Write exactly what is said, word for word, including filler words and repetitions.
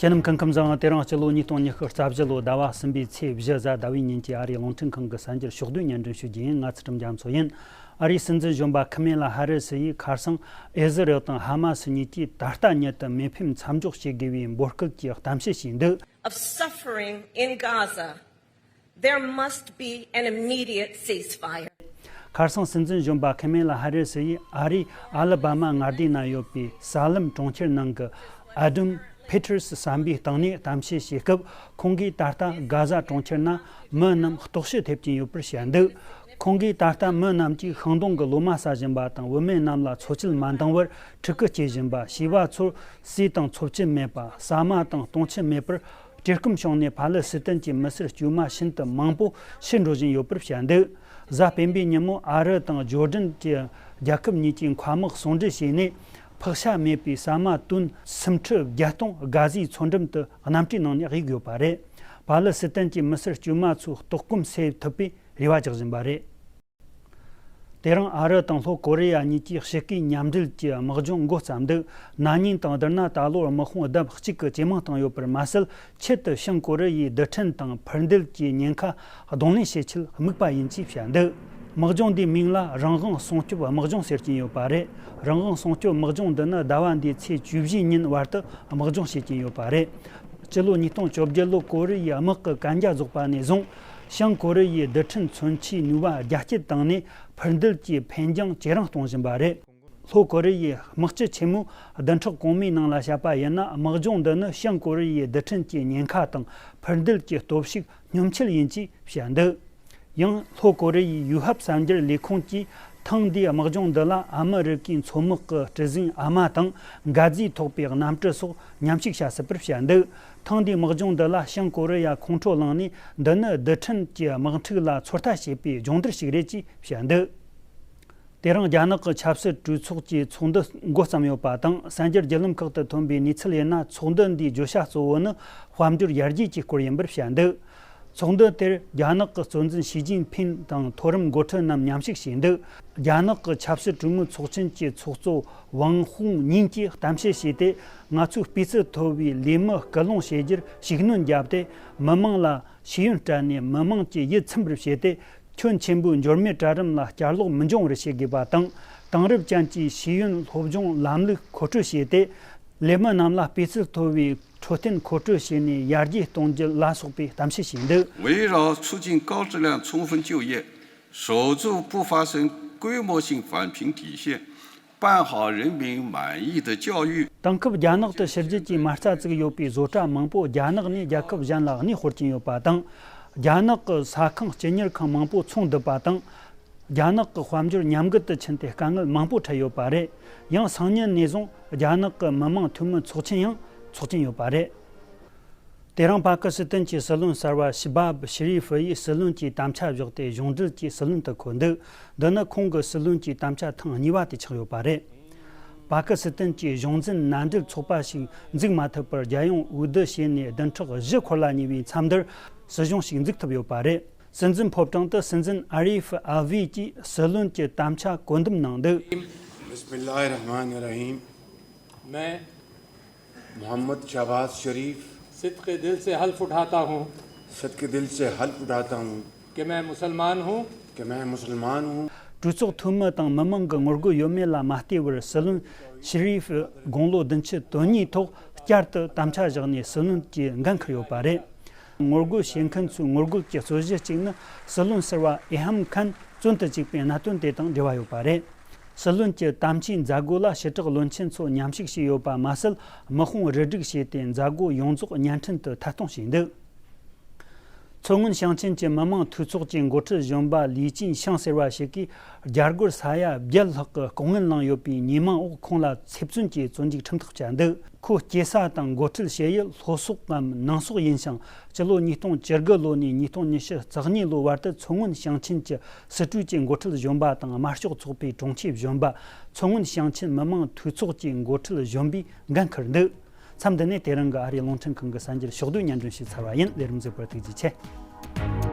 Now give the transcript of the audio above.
ཁྱེད་རྣམས་སྐུ་ཁམས་བཟང་། དེ་རིང་སྤྱི་ལོ་ཉིས་སྟོང་ཉི་ཤུ་རྩ་བཞི་ལོ་ཟླ་བ་གསུམ་པའི་ཚེས་བཞི་གཟའ་ཟླ་བའི་ཉིན་གྱི་ཨ་རིའི་རླུང་འཕྲིན་ཁང་གི་གསར་འགྱུར་ཕྱོགས་བསྡུས་སྙན་སྒྲོན་ཞུ་རྒྱུ་ཡིན། ང་ཚུལ་ཁྲིམས་རྒྱ་མཚོ་ཡིན། ཨ་རིའི་སྲིད་འཛིན་གཞོན་པ་ཁ་མེ་ལ་ཧ་རི་སི་ཡིས་ཁ་སང་ཨི་ཟི་རལ་དང་ཧ་མ་སི་གཉིས་ཀྱིས་ད་ལྟ་ཉིད་དུ་མེ་འཕེན་མཚམས་འཇོག་བྱེད་དགོས་པའི་འབོད་སྐུལ་གྱི་གཏམ་བཤད་བྱས་འདུག། Of suffering in Gaza, there must be an immediate ceasefire. ཁ་སང་སྲིད་འཛིན་གཞོན་པ་ཁ་མེ་ལ་ཧ་རི་སི་ཡིས་ཨ་རིའི་ཨ་ལི་བྷ་མ་མངའ་སྡེ་ན་ཡོད་པའི་ས་ལམ་གྲོང་ཁྱེར་ནང་གི་ཨ་ཌམ་ཕི་ཊར་སི་ཟམ་པའི་སྟེང་ནས་གཏམ་བཤད་བྱེད་སྐབས། ཁོང་གིས་ད་ལྟ་གྷ་ཟ་གྲོང་ཁྱེར་ན་མི་རྣམས་ལྟོགས་ཤི་ཐེབས་ཀྱིན་ཡོད་པར་བཤད་འདུག། ཁོང་གིས་ད་ལྟ་མི་རྣམས་ཀྱིས་ཤིང་སྡོང་གི་ལོ་མ་ཟ་བཞིན་པ་དང་། བུད་མེད་རྣམས་ལ་འཚོ་བཅུད་མ་འདང་བར་ཕྲུ་གུ་སྐྱེ་བཞིན་པ། བྱིས་པ་ཚོར་ཟས་དང་འཚོ་བཅུད་མེད་པ། ཟ་མ་དང་འཐུང་ཆུ་མེད་པར་བཀྲེས་སྐོམ་བྱུང་ནས། ཕ་ལེ་སི་ཐན་གྱི་མི་སེར་དཀྱུས་མ་ཤིན་ཏུ་མང་པོ་ཤི་འགྲོ་བཞིན་ཡོད་པར་བཤད་འདུག། གཟའ་སྤེན་པའི་ཉིན་མོ་ཨ་རི་དང་ཇོར་ཌན་གྱི་རྒྱལ་ཁབ་གཉིས་ཀྱིས་མཁའ་དམག་ཟུང་འབྲེལ་བྱས་ནས། ཕག་ཤ་མེད་པའི་ཟ་མ་ཏོན་སུམ་ཁྲི་བརྒྱད་སྟོང་གྷ་ཟའི་མཚོ་འགྲམ་དུ་གནམ་གྲུའི་ནང་ནས་གཡུགས་ཡོད་པ་རེད། ཕ་ལེ་སི་ཐན་གྱི་མི་སེར་དཀྱུས་མ་ཚོའི་ལྟོགས་སྐོམ་སེལ་ཐུབ་པའི་རེ་བ་རྒྱག་བཞིན་པ་རེད། དེ་རིང་ཨ་རི་དང་ལྷོ་ཀོ་རི་ཡ་གཉིས་ཀྱིས་དཔྱིད་ཀའི་མཉམ་འབྲེལ་གྱི་དམག་སྦྱོང་འགོ་བརྩམས་འདུག། ན་ནིང་དང་བསྡུར་ན་ད་ལོར་དམག་དཔུང་ལྡབ་གཅིག་གི་ཇེ་མང་བཏང་ཡོད་པར་མ་ཟད། ཆེད་དུ་བྱང་ཀོ་རི་ཡའི་རྡུལ་ཕྲན་དང་འཕུར་མདེལ་གྱི་ཉེན་ཁ་གདོང་ལེན་བྱེད་ཆེད་དམིགས་པ་ཡིན་ཅེས་བཤད་འདུག། དམག་སྦྱོང་འདིའི་མིང་ལ་རང་དབང་སྲུང་སྐྱོབ་དམག་སྦྱོང་ཟེར་གྱིན་ཡོད་པ་རེད། རང་དབང་སྲུང་སྐྱོབ་དམག་སྦྱོང་འདི་ནི་ཟླ་བ་འདིའི་ཚེས་བཅུ་བཞིའི་ཉིན་བར་དུ་དམག་སྦྱོང་བྱེད་ཀྱིན་ཡོད་པ་རེད། སྤྱི་ལོ་ཉིས་སྟོང་བཅོ་བརྒྱད་ལོར་ཀོ་རི་ཡའི་དམག་གི་གན་རྒྱ་རྫོགས་པ་ནས་བཟུང་། བྱང་ཀོ་རི་ཡའི་རྡུལ་ཕྲན་མཚོན་ཆའི་ནུས་པ་རྒྱ་སྐྱེད་བཏང་ནས། འཕུར་མདེལ་གྱི་འཕེན་རྒྱང་ཇེ་རིང་གཏོང་བཞིན་པ་རེད། ལྷོ་ཀོ་རི་ཡའི་དམག་སྤྱི་ཆེན་མོས་བདུན་ཕྲག་གོང་མའི་ནང་ལ་བཤད་པ་ཡིན་ན། དམག་སྦྱོང་འདི་ནི་བྱང་ཀོ་རི་ཡའི་རྡུལ་ཕྲན་གྱི་ཉེན་ཁ་དང་འཕུར་མདེལ་གྱི་སྟོབས་ཤུགས་སྙོམས་ཆེད་ཡིན་ཅེས་བཤད་འདུག། ཡང་ལྷོ་ཀོ་རི་ཡའི་ཡུལ་ཕབ་གསར་འགྱུར་ལས་ཁུངས་ཀྱིས་ཐེངས་འདིའི་དམག་སྦྱོང་འདི་ལ་ཨ་མི་རི་ཀའི་མཚོ་དམག་གི་གྲུ་གཟིངས་ཨ་མ་དང་འགག་རྫས་ཐོགས་པའི་གནམ་གྲུ་སོགས་མཉམ་ཞུགས་བྱ་སྲིད་པར་བཤད་འདུག། ཐེངས་འདིའི་དམག་སྦྱོང་འདི་ལ་བྱང་ཀོ་རི་ཡ་ཁོང་ཁྲོ་ལངས་ནས། འདི་ནི་རྡུལ་ཕྲན་གྱི་དམག་འཁྲུག་ལ་ཚོད་ལྟ་བྱེད་པའི་སྦྱོང་བརྡར་ཞིག་རེད་ཅེས་བཤད་འདུག། དེ་རིང་རྒྱ་ནག་གི་ཆབ་སྲིད་གྲོས་ཚོགས་ཀྱི་ཚོགས་འདུ་འགོ་བརྩམས་ཡོད་པ་དང་། གསར་འགྱུར་བརྒྱུད་ལམ་ཁག་ཏུ་ཐོན་པའི་གནས་ཚུལ་ཡིན་ན། ཚོགས་འདུ་འདིའི་བརྗོད་བྱ་གཙོ་བོ་ནི་དཔལ་འབྱོར་ཡར་རྒྱས་ཀྱི་སྐོར་ཡིན་པར་བཤད་འདུག། ཚོགས་འདུ་དེར་རྒྱ་ནག་གི་གཙོ་འཛིན་ཞི་ཅིན་ཕིན་དང་མཐོ་རིམ་འགོ་ཁྲིད་རྣམས་མཉམ་ཞུགས་བྱས་འདུག། རྒྱ་ནག་གི་ཆབ་སྲིད་གྲོས་མོལ་ཚོགས་ཆེན་གྱི་ཚོགས་གཙོ་ཝང་ཧུང་ཉིན་གྱིས་གཏམ་བཤད་བྱས་ཏེ། ང་ཚོའི་སྤུས་ཚད་མཐོ་བའི་ལས་མི་སྐུལ་སློང་བྱེད་རྒྱུར་ཤུགས་སྣོན་བརྒྱབ་སྟེ། མི་དམངས་ལ་ཤེས་ཡོན་སྤྲད་ནས། མི་དམངས་ཀྱི་ཡིད་ཚིམ་པར་བྱས་ཏེ། ཁྱོན་ཆེན་པོའི་འབྱོར་མེད་གྲལ་རིམ་ལ་བསྐྱར་ལོག་མི་འབྱུང་བར་བྱེད་དགོས་པ་དང་། དེང་རབས་ཅན་གྱི་ཤེས་ཡོན་སློབ་སྦྱོང་ལམ་ལུགས་མཁོ་སྤྲོད་བྱས་ཏེ། ལས་མི་རྣམས་ལ་སྤུས་ཚད་མཐོ་བའི་འཕྲོད་བསྟེན་མཁོ་སྤྲོད་བྱས་ནས་ཡར་རྒྱས་གཏོང་རྒྱུ་ལ་སོགས་པའི་གཏམ་བཤད་བྱས་འདུག། 围绕促进高质量充分就业，守住不发生规模性返贫底线，办好人民满意的教育， དེང་སྐབས་རྒྱ་ནག་ཏུ་ཕྱི་རྒྱལ་གྱི་མ་རྩ་བཙུགས་ཡོད་པའི་བཟོ་གྲྭ་མང་པོ་རྒྱ་ནག་ནས་རྒྱལ་ཁབ་གཞན་ལ་གནས་སྤོར་གྱིན་ཡོད་པ་དང་། རྒྱ་ནག་གི་ས་ཁང་སྤྱི་གཉེར་ཁང་མང་པོ་ཚོང་བསྡུས་པ་དང་། རྒྱ་ནག་གི་དཔལ་འབྱོར་ཉམས་རྒུད་དུ་ཕྱིན་ཏེ། དཀའ་ངལ་མང་པོ་འཕྲད་ཡོད་པ་རེད། ཡང་སང་ཉིན་ནས་བཟུང་རྒྱ་ནག་གི་མི་དམངས་འཐུས་མི་ཚོགས་ཆེན་ཡང་འཚོགས་ཀྱིན་ཡོད་པ་རེད། དེ་རིང་པ་ཀི་སི་ཐན་གྱི་སྲིད་བློན་གསར་པ་ཤི་བྷབ་ཤི་རི་ཧྥི་ཡིས་སྲིད་བློན་གྱི་དམ་བཅའ་བཞག་སྟེ་གཞུང་འབྲེལ་གྱི་སྲིད་བློན་དུ་འཁོད་འདུག། འདི་ནི་ཁོང་གི་སྲིད་བློན་གྱི་དམ་བཅའ་ཐེངས་གཉིས་པ་དེ་ཆགས་ཡོད་པ་རེད། པ་ཀི་སི་ཐན་གྱི་གཞུང་འཛིན་མནའ་འབྲེལ་ཚོགས་པ་ཞིག་འཛུགས་མ་ཐུབ་པར། རྒྱལ་ཡོངས་འོས་བསྡུ་བྱས་ནས་བདུན་ཕྲག་བཞི་འཁོར་ལ་ཉེ་བའི་མཚམས་འདིར་སྲིད་གཞུང་ཞིག་འཛུགས་ཐུབ་ཡོད་པ་རེད། སྲིད་འཛིན་ཕོ་བྲང་དུ་སྲིད་འཛིན་ཨ་རི་ཧྥི་ཨལ་ཝི་གྱིས་སྲིད་བློན་གྱི་དམ་བཅའ་བཀོད་འདོམས་གནང་འདུག། بسم الله الرحمن الرحيم. मैं मोहम्मद शहबाज शरीफ صدق دل से حلف اٹھاتا ہوں صدق دل سے حلف اٹھاتا ہوں کہ میں مسلمان ہوں۔ کہ میں مسلمان ہوں۔ གྲོས་ཚོགས་འཐུས་མི་དང་མི་མང་གི་ངོ་རྒོལ་ཡོད་མེད་ལ་མ་ལྟོས་པར། སྲིད་བློན་ཤི་རི་ཧྥི་དགུང་ལོ་བདུན་ཅུ་དོན་གཉིས་ཐོག་བསྐྱར་དུ་དམ་བཅའ་བཞག་ནས་སྲིད་བློན་གྱི་འགན་འཁུར་ཡོད་པ་རེད། ངོ་རྒོལ་བྱེད་མཁན་ཚོའི་ངོ་རྒོལ་གྱི་རྩོད་གཞི་གཅིག་ནི། སྲིད་བློན་ཟུར་པ་ཨི་ཧམ་ཁན་བཙོན་དུ་བཅུག་པའི་གནད་དོན་དེ་དང་འབྲེལ་བ་ཡོད་པ་རེད། སྲིད་བློན་གྱི་དམ་བཅའི་མཛད་སྒོ་ལ་ཕྱི་དྲག་བློན་ཆེན་ཚོ་མཉམ་ཞུགས་བྱས་ཡོད་པ་མ་ཟད། དམག་དཔུང་རུ་སྒྲིག་བྱས་ཏེ། མཛད་སྒོ་ཡོངས་རྫོགས་བརྙན་འཕྲིན་དུ་ཐད་གཏོང་བྱས་འདུག། མཚོ་སྔོན་ཞིང་ཆེན་གྱི་མི་དམངས་འཐུས་ཚོགས་ཀྱི་འགོ་ཁྲིད་གཞོན་པ་ལི་ཅིན་ཤང་ཟེར་བ་ཞིག་གིས། རྒྱ་སྒོར་ས་ཡ་བརྒྱད་ལྷག་གི་ལྐོག་རྔན་བླངས་ཡོད་པའི་ཉེས་མིང་འོག་ཁོང་ལ་ཚེ་བཙོན་གྱི་བཙོན་འཇུག་ཁྲིམས་ཐག་བཅད་འདུག། ཁོ་སྐྱེས་ས་དང་འགོ་ཁྲིད་བྱེད་ཡུལ་ལྷོ་སོག་གམ་ནང་སོག་ཡིན་ཞིང་། སྤྱི་ལོ་ཉིས་སྟོང་བཅུ་དགུ་ལོ་ནས་ཉིས་སྟོང་ཉི་ཤུ་རྩ་གཉིས་ལོ་བར་དུ་མཚོ་སྔོན་ཞིང་ཆེན་གྱི་སྲིད་གྲོས་ཀྱི་འགོ་ཁྲིད་གཞོན་པ་དང་། དམར་ཤོག་ཚོགས་པའི་དྲུང་ཆེ་གཞོན་པ། མཚོ་སྔོན་ཞིང་ཆེན་མི་དམངས་འཐུས་ཚོགས་ཀྱི་འགོ་ཁྲིད་གཞོན་པའི་འགན་འཁུར་འདུག། མཚམས་འདི་ནས་དེ་རིང་གི་ཨ་རིའི་རླུང་འཕྲིན་ཁང་གི་གསར་འགྱུར་ཕྱོགས་བསྡུས་སྙན་སྒྲོན་ཞུས་ཚར་བ་ཡིན། ལས་རིམ་གཟིགས་པར་ཐུགས་རྗེ་ཆེ།